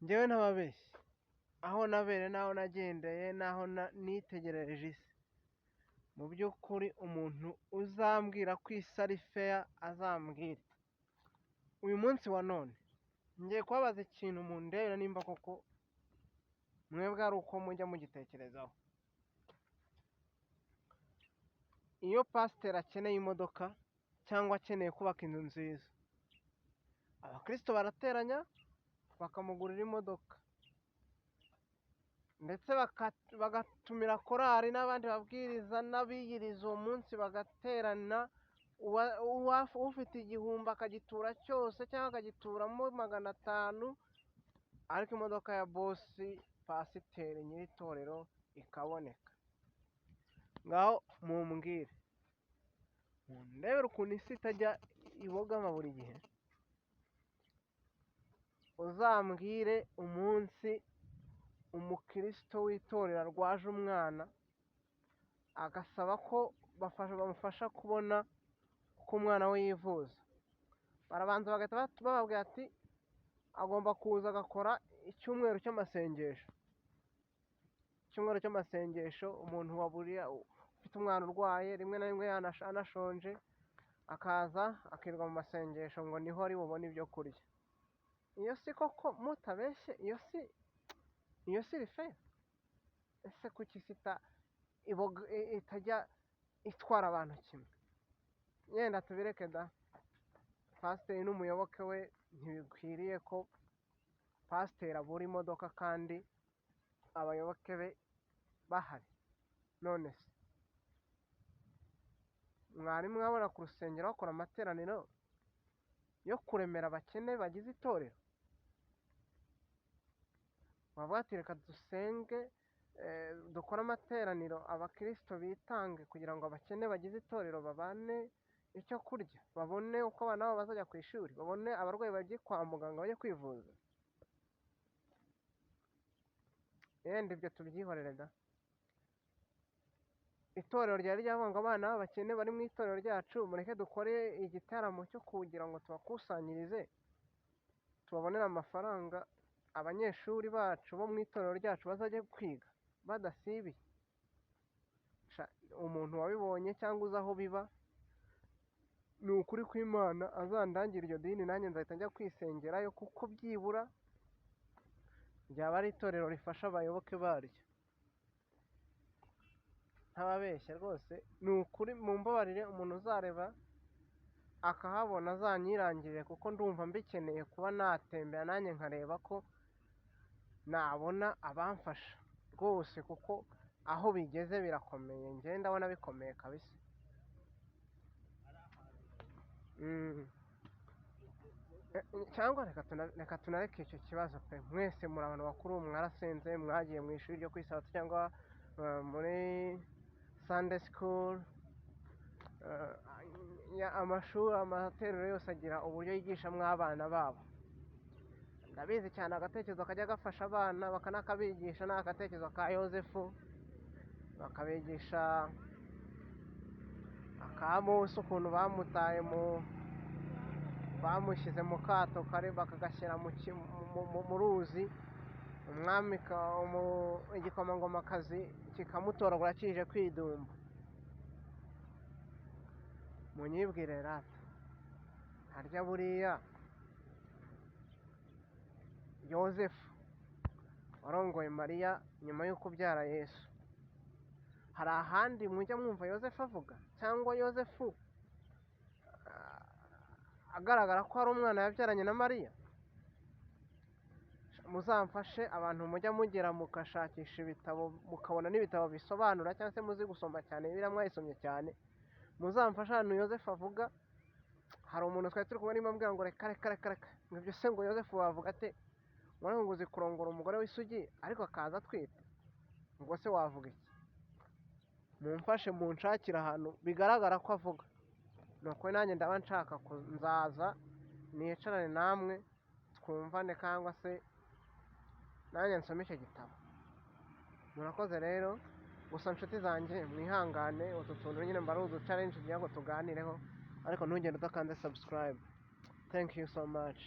Njyewe ntababeshye, aho nabereye n'aho nagendeye n'aho nitegerereje isi, mu by'ukuri umuntu uzambwira ko isi ari feya azambwire. Uyu munsi wa none ngiye kubabaza ikintu mundebera nimba koko mwebwe ari uko mujya mugitekerezaho. Iyo pasiteri akeneye imodoka cyangwa akeneye kubaka inzu nziza, abakristo barateranya bakamugurira imodoka, ndetse bagatumira korali n'abandi babwiriza n'abiyiriza uwo munsi bagaterana, ufite igihumbi akagitura cyose cyangwa akagituramo 500, ariko imodoka ya bosi pasiteri nyir'itorero ikaboneka. Ngaho mumbwire, mundebere ukuntu isi itajya ibogama buri gihe. Uzambwire umunsi umukristo w'itorero arwaje umwana agasaba ko bamufasha kubona uko umwana we yivuza, barabanza bagahita bababwira ati agomba kuza agakora icyumweru cy'amasengesho. Icyumweru cy'amasengesho, umuntu waburiye ufite umwana urwaye rimwe na rimwe anashonje, akaza akirirwa mu masengesho ngo niho ari bubone ibyo kurya. Iyo si koko mutabeshye, iyo si iri feya? Ese kuki isi itajya itwara abantu kimwe? Yenda tubireke da, pasiteri n'umuyoboke we ntibikwiriye ko pasiteri abura imodoka kandi abayoboke be bahari. None se mwari mwabona ku rusengero bakora amateraniro yo kuremera abakene bagize itorero? Bavuga ati reka dusenge, dukore amateraniro abakristo bitange kugira ngo abakene bagize itorero babane icyo kurya, babone uko abana babo bazajya ku ishuri, babone abarwayi bagiye kwa muganga bajye kwivuza. Yenda ibyo tubyihorere da. Itorero ryari ryavuga ngo abana b'abakene bari mu itorero ryacu, mureke dukore igitaramo cyo kugira ngo tubakusanyirize, tubabonere amafaranga, abanyeshuri bacu bo mu itorero ryacu bazajye kwiga badasibiye. Umuntu wabibonye cyangwa uzi aho biba, ni ukuri kw'Imana azandangira iryo dini, nanjye nzahita njya kwisengerayo, kuko byibura ryaba ari itorero rifasha abayoboke baryo. Ntababeshya rwose, ni ukuri mumbabarire, umuntu uzareba akahabona azanyirangirire, kuko ndumva mbikeneye kuba natembera nanjye nkareba ko nabona abamfasha rwose, kuko aho bigeze birakomeye, njye ndabona bikomeye kabisa. Cyangwa reka tunareke icyo kibazo pe. Mwese muri abantu bakuru, mwarasenze, mwagiye mu ishuri ryo kwisabato cyangwa muri Sunday school. Amashuri, amatorero yose agira uburyo yigishamo abana babo. Ndabizi cyane agatekerezo kajya gafasha abana bakanakabigisha, ni agatekerezo ka Yozefu, bakabigisha aka Mose ukuntu bamutaye mu bamushyize mu kato kare bakagashyira mu ruzi, umwami igikomangomakazi kikamutoragura kije kwidumba. Munyibwire rata, harya buriya Yozefu warongoye Mariya nyuma yo kubyara Yesu, hari ahandi mujya mwumva Yozefu avuga, cyangwa Yozefu agaragara ko ari umwana yabyaranye na Mariya? Muzamfashe abantu mujya mugera mugashakisha ibitabo, mukabona n'ibitabo bisobanura, cyangwa se muzi gusoma cyane Bibiliya mwayisomye cyane, muzamfashe ahantu Yozefu avuga. Hari umuntu twari turi kumwe arimo ambwira ngo reka reka reka reka, ngo ibyo se ngo Yozefu wavuga ate? Ngo uzi kurongora umugore w'isugi ariko akaza atwite, ngo se wavuga iki? Mumfashe munshakire ahantu bigaragara ko avuga. Ni ukuri nanjye ndaba nshaka nzaza nicarane namwe twumvane, cyangwa se nanjye nsome icyo gitabo. Murakoze rero. Gusa nshuti zanjye mwihangane, utu tuntu nyine mba ari udu challenge kugira ngo tuganireho, ariko ntugende udakanze subscribe. Thank you so much.